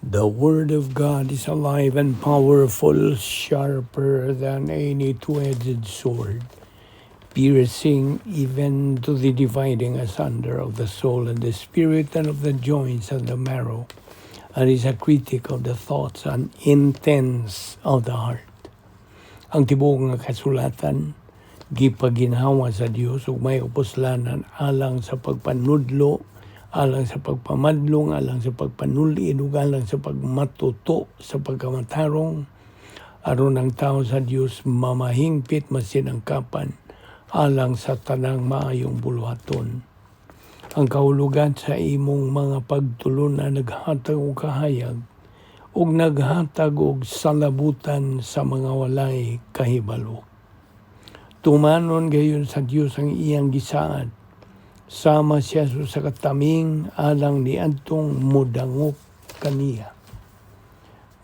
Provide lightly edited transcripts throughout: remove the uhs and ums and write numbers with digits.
The Word of God is alive and powerful, sharper than any two-edged sword, piercing even to the dividing asunder of the soul and the spirit and of the joints and the marrow, and is a critic of the thoughts and intents of the heart. Ang tibuok nga kasulatan gipaginhawa sa Dios ug may kapuslanan alang sa pagpanudlo, alang sa pagpamadlong, alang sa pagpanul-id ug alang sa pagmatuto sa pagkamatarong, aron ang tao sa Dios mamahingpit, masinangkapan alang sa tanang maayong buluhaton. Ang kahulugan sa imong mga pagtulunan naghatag og kahayag ug naghatag og salabutan sa mga walay kahibalo. Tumanon gayon sa Dios ang iyang gisaad, sama siya sa kataming alang niadtong mudangop kaniya.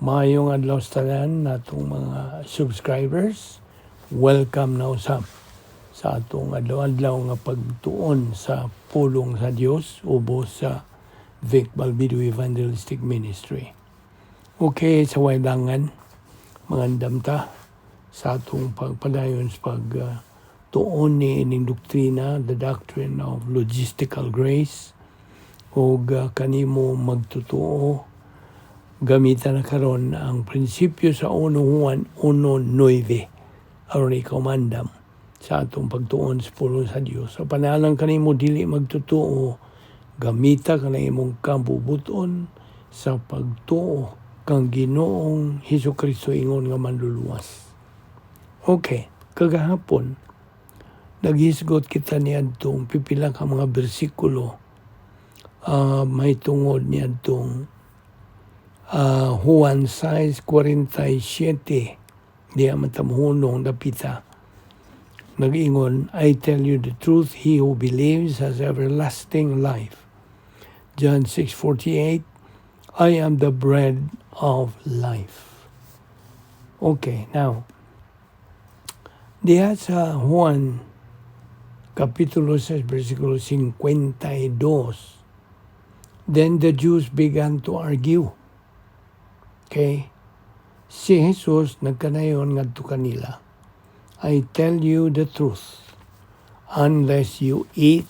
Maayong adlaw sa tanan natong mga subscribers. Welcome na usab sa atong adlaw-adlaw nga pagtuon sa pulong sa Dios ubos sa Vic Balbido Evangelistic Ministry. Okay, sa waydangan, mangandam ta sa atong pagpadayon sa pag tuon ni ining doktrina, the doctrine of logistical grace, ug kanimo magtotoo, gamitan na karon ang prinsipyo sa 1 Juan 1:9 aron ikaw mandam sa atong pagtuon sa pulong sa Dios. Sa panalang kanimo dili magtotoo, gamita ka na imong kabubuton sa pagtuo kang Ginoong Hesus Kristo ingon nga manluluwas. Okay, kagahapon naghisgot kita niadtong pipila ka mga bersikulo may tungod niadtong Juan 6:47. Diha man ta mohunong dapita. Nag-ingon, "I tell you the truth, he who believes has everlasting life." John 6:48, "I am the bread of life." Okay, now, diha sa Juan Kapitulo 6, versikulo 52, then the Jews began to argue. Okay? Si Jesus nagkanayon ngadto kanila, "I tell you the truth, unless you eat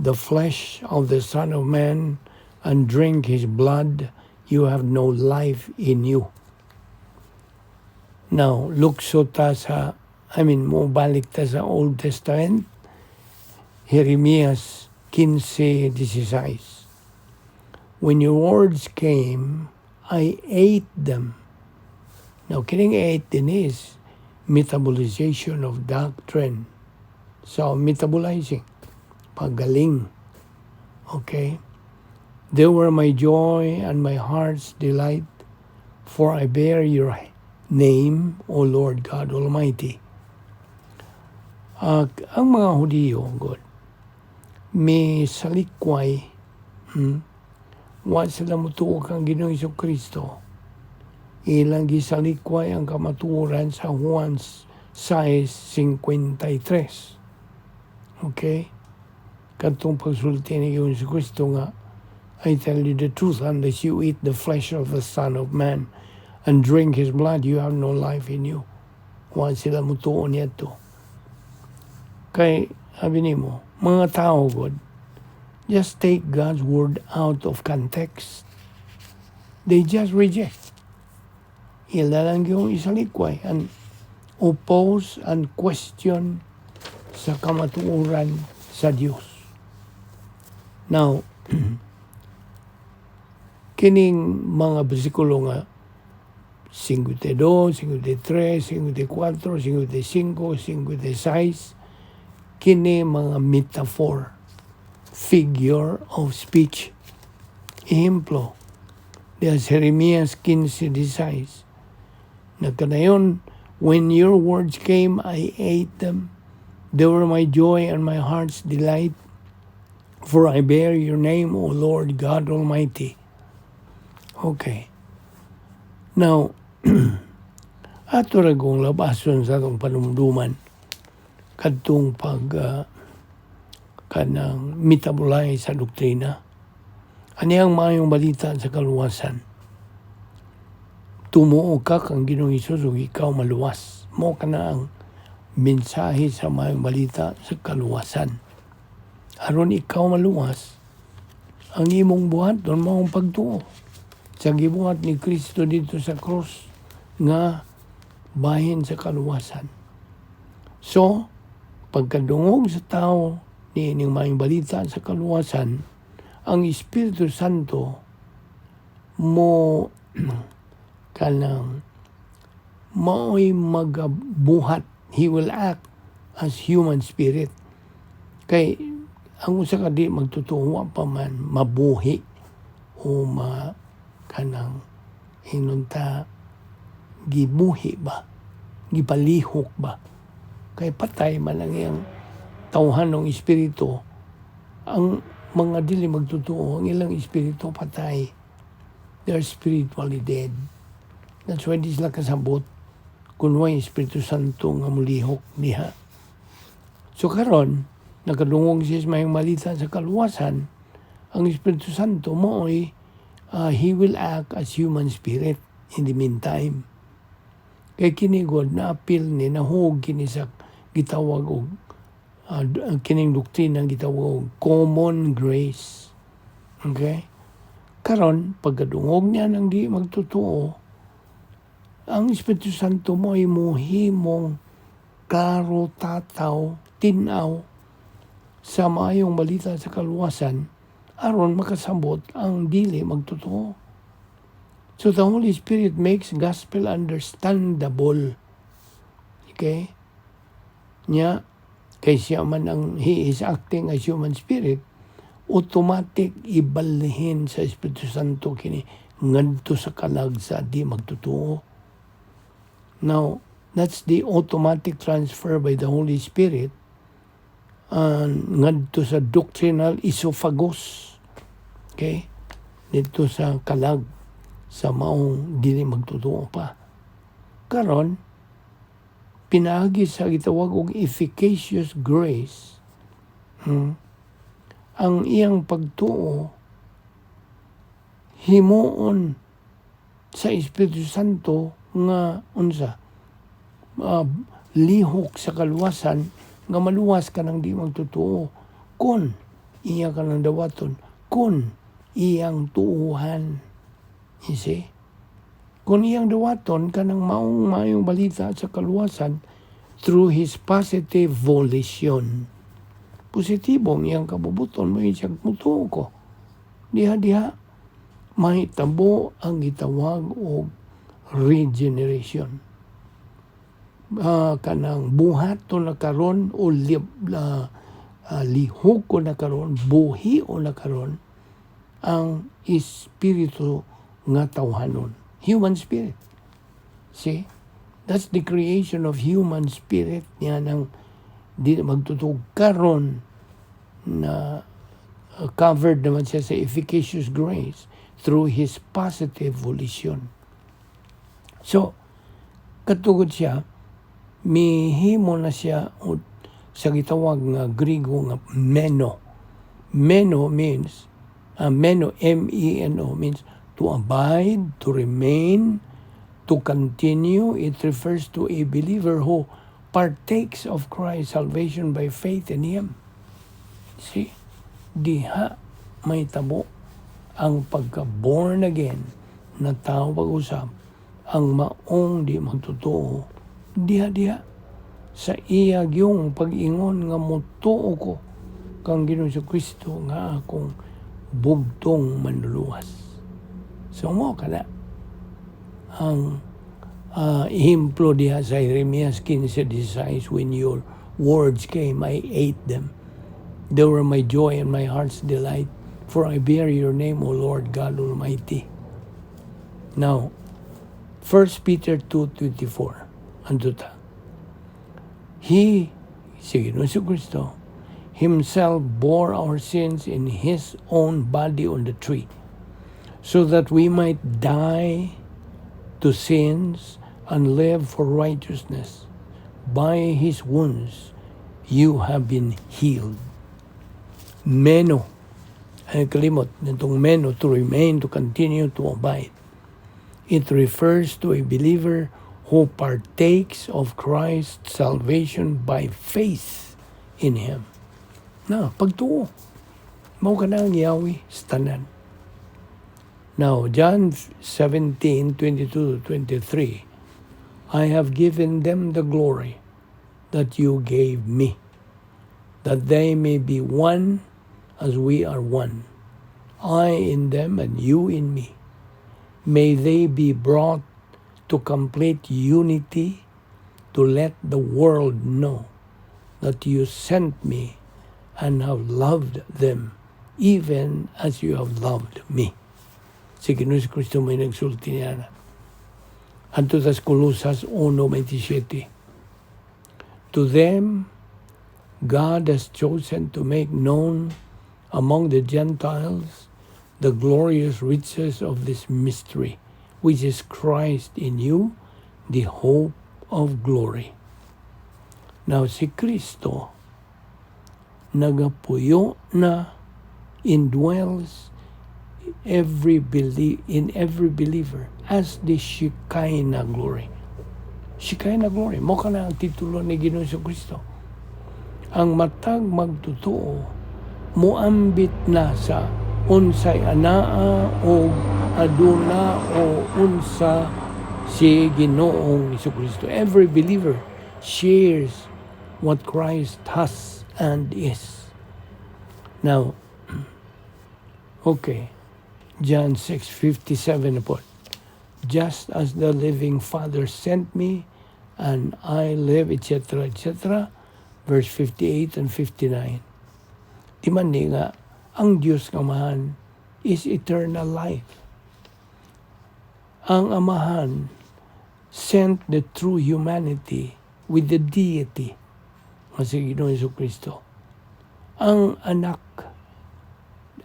the flesh of the Son of Man and drink his blood, you have no life in you." Now, lukso ta sa, I mean, mo balik ta sa Old Testament, Jeremias 15:16. "When your words came, I ate them." Now, kining "ate" din is metabolization of doctrine. So, metabolizing, pagaling. Okay? "They were my joy and my heart's delight, for I bear your name, O Lord God Almighty." Ang mga Hudiyo, God, may salikway, wa sila mutuo kang Ginoong Kristo. Ilang gisalikway ang kamatuoran sa Juan 6:53. Okay? Katong pagsulti ni Ginoong Kristo nga, "I tell you the truth, unless you eat the flesh of the Son of Man and drink His blood, you have no life in you." Wa sila mutuo niya to. Kay, sabi nimo, mga tao, God, just take God's word out of context. They just reject. Ila lang yung isalikway and oppose and question sa kamatuoran sa Dios. Now, kining mga bersikulo nga 52, 53, 54, 55, 56, kini mga metaphor, figure of speech. Ehemplo, diha Jeremias 15:16. Nagkanayon, "When your words came, I ate them. They were my joy and my heart's delight, for I bear your name, O Lord God Almighty." Okay. Now, ato ra kong labason sa atong panumduman kadtong pag kanang metabolize sa doktrina. Ani ang maayong balita sa kaluwasan. Tumuo ka kang Ginoong Hesus ug ikaw maluwas. Mao kana ang mensahe sa Maayong Balita sa kaluwasan. Aron ikaw maluwas, ang imong buhaton maong pagtuo sa gibuhat ni Kristo didto sa cross nga bahin sa kaluwasan. So, pagkadungog sa tao niining Maayong Balita sa kaluwasan, ang Espiritu Santo mo kanang mao'y magabuhat. He will act as human spirit. Kay ang usa ka di magtotoo wa pa man mabuhi o ma kanang inunta gibuhi ba, gipalihok ba, kay patay man ang iyang tawhanong espiritu. Ang mga dili magtotoo, ang ilang espiritu patay. They are spiritually dead. That's why di sila kasabot kung way Espiritu Santo nga mulihok diha. So karon nakadungog siya sa Maayong Balita sa kaluwasan, ang Espiritu Santo mooy he will act as human spirit in the meantime. Kay kini gud na apil ni nahug kini sa gitawag og kining doktrina gitawag og common grace. Okay? Karon pagkadungog niya ng di magtotoo, ang Espiritu Santo mo ay muhimong klaro, tataw, tinaw sa Maayong Balita sa kaluwasan aron makasabot ang dili magtotoo. So the Holy Spirit makes gospel understandable. Okay? Nya, kay siya man ang he is acting as human spirit, automatic ibalhin sa Espiritu Santo kini ngadto sa kalag sa di magtotoo. Now, that's the automatic transfer by the Holy Spirit ngadto sa doctrinal esophagus. Okay? Didto sa kalag sa maong dili magtotoo pa. Karon, pinaagi sa gitawag og efficacious grace, ang iyang pagtuo himuon sa Espiritu Santo nga unsa lihok sa kaluwasan nga maluwas ka ng di magtotoo kun iya ka ng dawaton, kun iyang tuuhan. You see? Kung iyang dawaton kanang maong Maayong Balita sa kaluwasan through his positive volition. Positibo ang iyang kabubuton mo siya, mutuo ko. Diha-diha mahitabo ang gitawag og regeneration. Kanang buhaton na karon o lihok na karon, buhi o na karon ang espiritu nga tawhanon. Human spirit. See? That's the creation of human spirit niya nang di magtotoo karon na covered naman siya sa efficacious grace through his positive volition. So, katugod siya, mihimo na siya sa gitawag nga Grigo nga meno. Meno means, meno, M-E-N-O, means to abide, to remain, to continue. It refers to a believer who partakes of Christ's salvation by faith in Him. See? Diha mahitabo ang pagka-born again na tao pag-usap ang maong di magtotoo diha-diha sa iya gyung pag-ingon nga mutuo ko kang Ginoong Kristo nga akong bugtong manluluwas. So mo kana ang ehemplo diha sa Jeremias 15:16, "When your words came, I ate them. They were my joy and my heart's delight, for I bear your name, O Lord God Almighty." Now, 1 Peter 2:24, ando ta. "He," si Ginoong Kristo, "himself bore our sins in his own body on the tree, so that we might die to sins and live for righteousness. By his wounds you have been healed." Meno. Ay kalimot nitong meno, to remain, to continue, to abide. It refers to a believer who partakes of Christ's salvation by faith in Him. Na, pagtuo. Mao kana ang Yahweh sa tanan. Now, John 17, 22 to 23, "I have given them the glory that you gave me, that they may be one as we are one, I in them and you in me. May they be brought to complete unity to let the world know that you sent me and have loved them even as you have loved me." Si Ginoong Kristo may nagsulti niya na. Adto sa Colosas 1:27. "To them, God has chosen to make known among the Gentiles the glorious riches of this mystery, which is Christ in you, the hope of glory." Now, si Kristo, nagapuyo na, indwells every believe in every believer as the Shekinah glory. Shekinah glory. Mao kana ang titulo ni Ginoong Kristo. Ang matag magtotoo moambit na sa unsay anaa o aduna o unsa si Ginoong Kristo. Every believer shares what Christ has and is. Now, okay, John 6:57 po. "Just as the living Father sent me, and I live," etc., etc. Verse 58 and 59. Di man ni nga, ang Diyos nga Amahan is eternal life. Ang Amahan sent the true humanity with the deity nga si Ginoong Kristo. Ang anak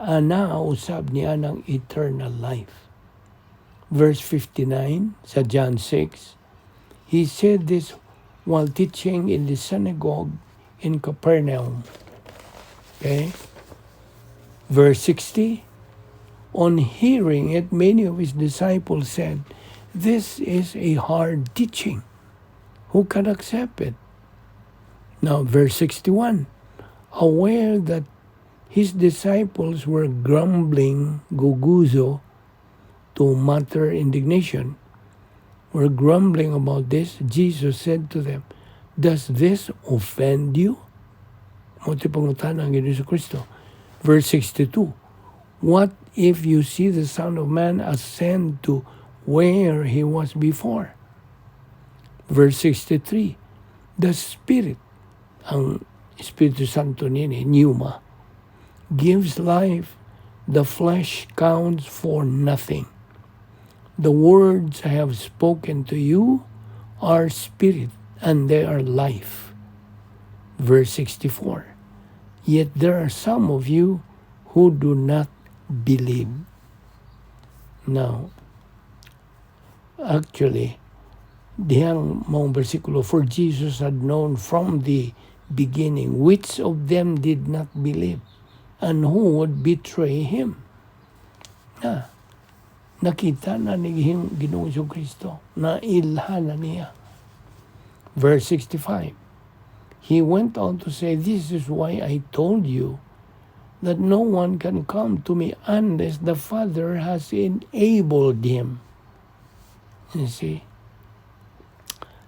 ana usab niya ng eternal life. Verse 59 sa John 6, he said this while teaching in the synagogue in Capernaum. Okay? Verse 60, on hearing it, many of his disciples said, "This is a hard teaching. Who can accept it?" Now, verse 61, aware that his disciples were grumbling, guguzo, to mutter indignation, were grumbling about this, Jesus said to them, "Does this offend you?" Mao pangutana ang Ginoong Kristo. Verse 62, "What if you see the Son of Man ascend to where he was before?" Verse 63, "The Spirit," ang Espiritu Santo nini, pneuma, "gives life, the flesh counts for nothing. The words I have spoken to you are spirit and they are life." Verse 64, "Yet there are some of you who do not believe." Now, actually, dihang maong bersikulo, for Jesus had known from the beginning which of them did not believe and who would betray him. Na, nakita na ni Ginoong Kristo, na ilhan na niya. Verse 65, he went on to say, "This is why I told you that no one can come to me unless the Father has enabled him." You see?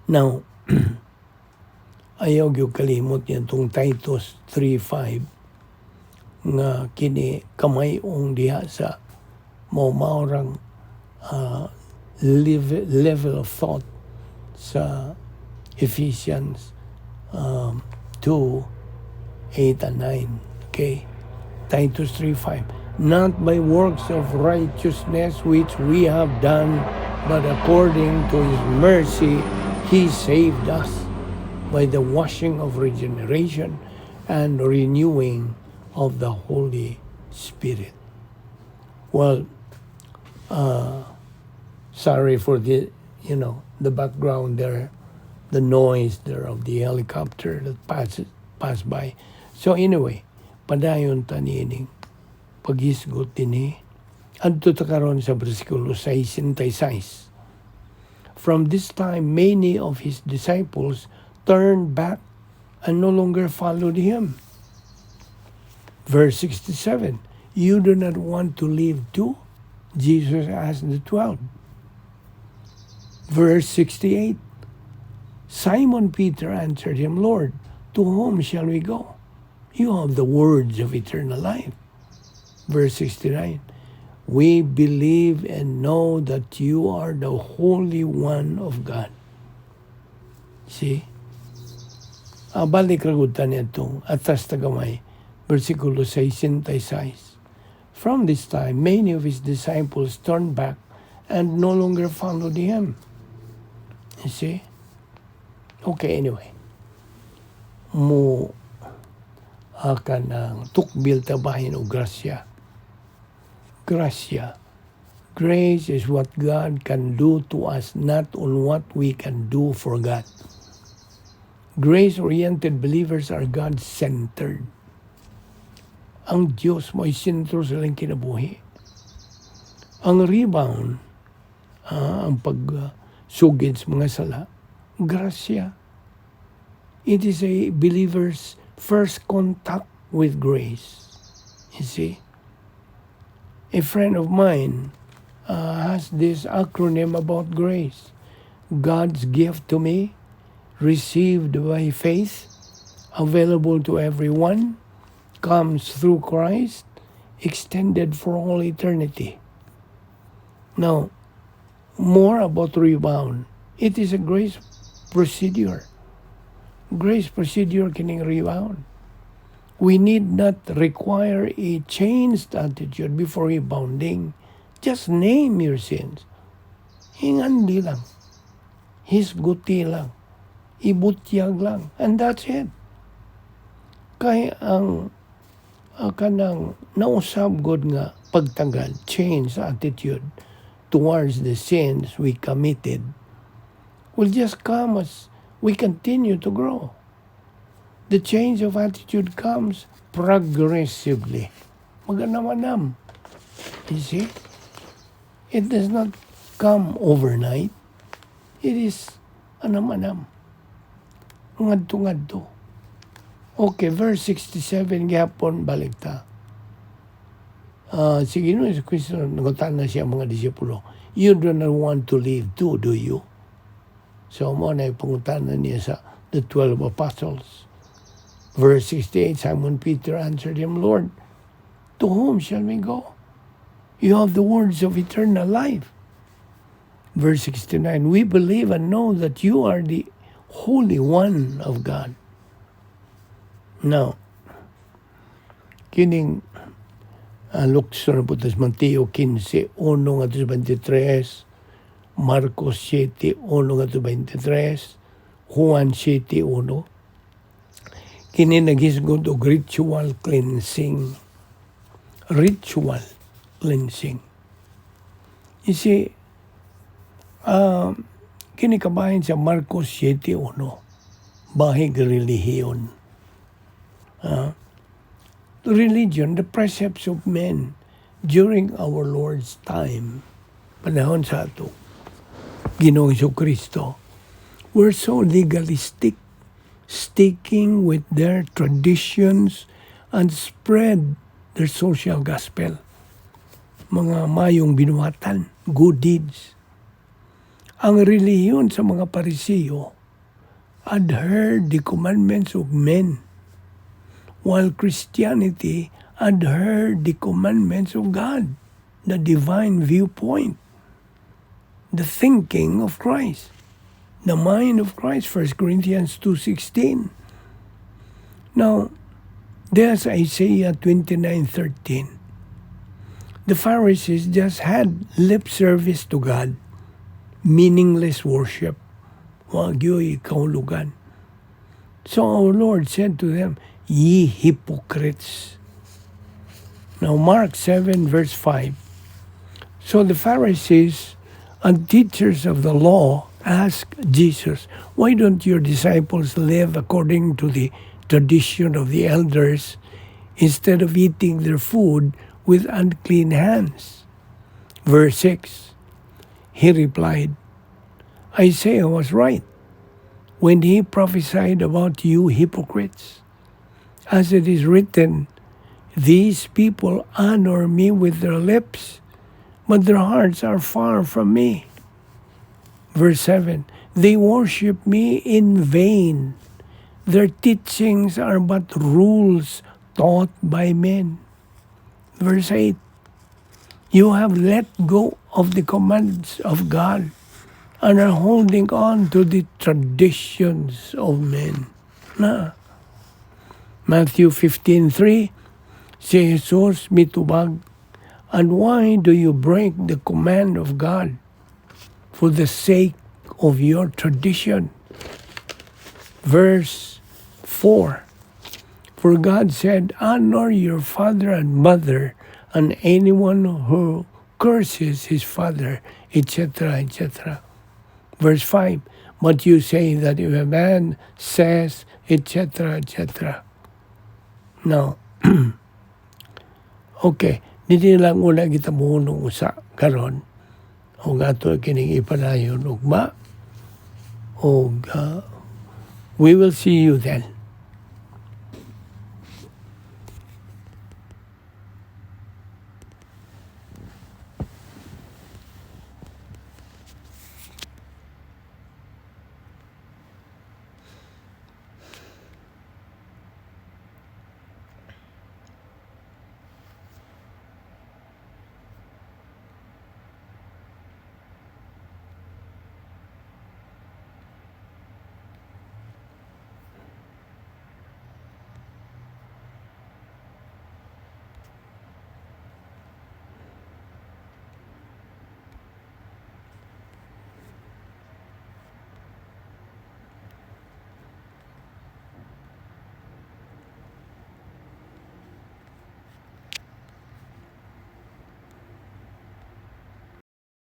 Now, ayaw gyud kalimot niya itong Titus 3:5 nga kini kamay-ong diha sa mao-maorang level of thought sa Ephesians 2, 8 and 9. Okay? Titus 3:5. "Not by works of righteousness which we have done, but according to His mercy, He saved us by the washing of regeneration and renewing of the Holy Spirit." Well, sorry for the background there, the noise there of the helicopter that passed by. So anyway, padayon ta niining paghisgot dinhi. Adto ta karon sa bersikulo 66. From this time, many of his disciples turned back and no longer followed him. Verse 67, "You do not want to leave too?" Jesus asked the 12. Verse 68, Simon Peter answered him, "Lord, to whom shall we go? You have the words of eternal life." Verse 69, "We believe and know that you are the Holy One of God." See? Balik ra gud ta niadtong atras ta gamay, versikulo 66. From this time, many of his disciples turned back and no longer followed him. You see? Okay, anyway. Mo kanang tukbil ta bahin og grasya. Grasya. Grace is what God can do to us, not on what we can do for God. Grace-oriented believers are God-centered. Ang Diyos mo'y sentro sa ilang kinabuhi. Ang rebound, ang pagsugid sa mga sala, grasya. It is a believer's first contact with grace. You see? A friend of mine has this acronym about grace. God's gift to me, received by faith, available to everyone, comes through Christ, extended for all eternity. Now, more about rebound. It is a grace procedure. Grace procedure kining rebound. We need not require a changed attitude before rebounding. Just name your sins. Hingandi lang. Hisguti lang. Ibutyag lang. And that's it. Kay ang kanang nausab gud nga pagtagad, change attitude towards the sins we committed will just come as we continue to grow. The change of attitude comes progressively. Maganam-anam. You see? It does not come overnight. It is anam-anam. Ngadto-ngadto. Okay, verse 67 gihapon, balik ta. Sige no, si Kristo nangutana sa mga disipulo, "You do not want to leave too, do you?" So mao na pangutana niya sa the 12 apostles. Verse 68, Simon Peter answered him, "Lord, to whom shall we go? You have the words of eternal life." Verse 69, "We believe and know that you are the Holy One of God." Now, kining lukso na po tas Mateo 15, 1 ngadto sa 23, Marcos 7, 1 ngadto 23, Juan 7, 1. Kini naghisgot og ritual cleansing. Ritual cleansing. You see, kini kabahin sa Marcos 7.1, bahig relihiyon. Religion, the precepts of men during our Lord's time, panahon sa ato, Ginoong Kristo, were so legalistic, sticking with their traditions and spread their social gospel. Mga mayong binuhatan, good deeds. Ang relihiyon sa mga Parisiyo adhered the commandments of men, while Christianity adhered the commandments of God, the divine viewpoint, the thinking of Christ, the mind of Christ, 1 Corinthians 2.16. Now, there's Isaiah 29.13. The Pharisees just had lip service to God, meaningless worship. Wa gyoy kahulugan. So our Lord said to them, "Ye hypocrites." Now Mark 7 verse 5. So the Pharisees and teachers of the law asked Jesus, "Why don't your disciples live according to the tradition of the elders instead of eating their food with unclean hands?" Verse 6, he replied, "Isaiah was right when he prophesied about you hypocrites. As it is written, 'These people honor me with their lips, but their hearts are far from me.'" Verse 7, "They worship me in vain. Their teachings are but rules taught by men." Verse 8, "You have let go of the commands of God and are holding on to the traditions of men." Na. Matthew 15:3, si Jesus mitubag, "And why do you break the command of God for the sake of your tradition?" Verse 4, "For God said, 'Honor your father and mother,' and anyone who curses his father," etc., etc. Verse 5, "But you say that if a man says," etc., etc. Now, okay, diri lang una kita mohunong usa karon ug ato kining ipadayon ugma ug we will see you then.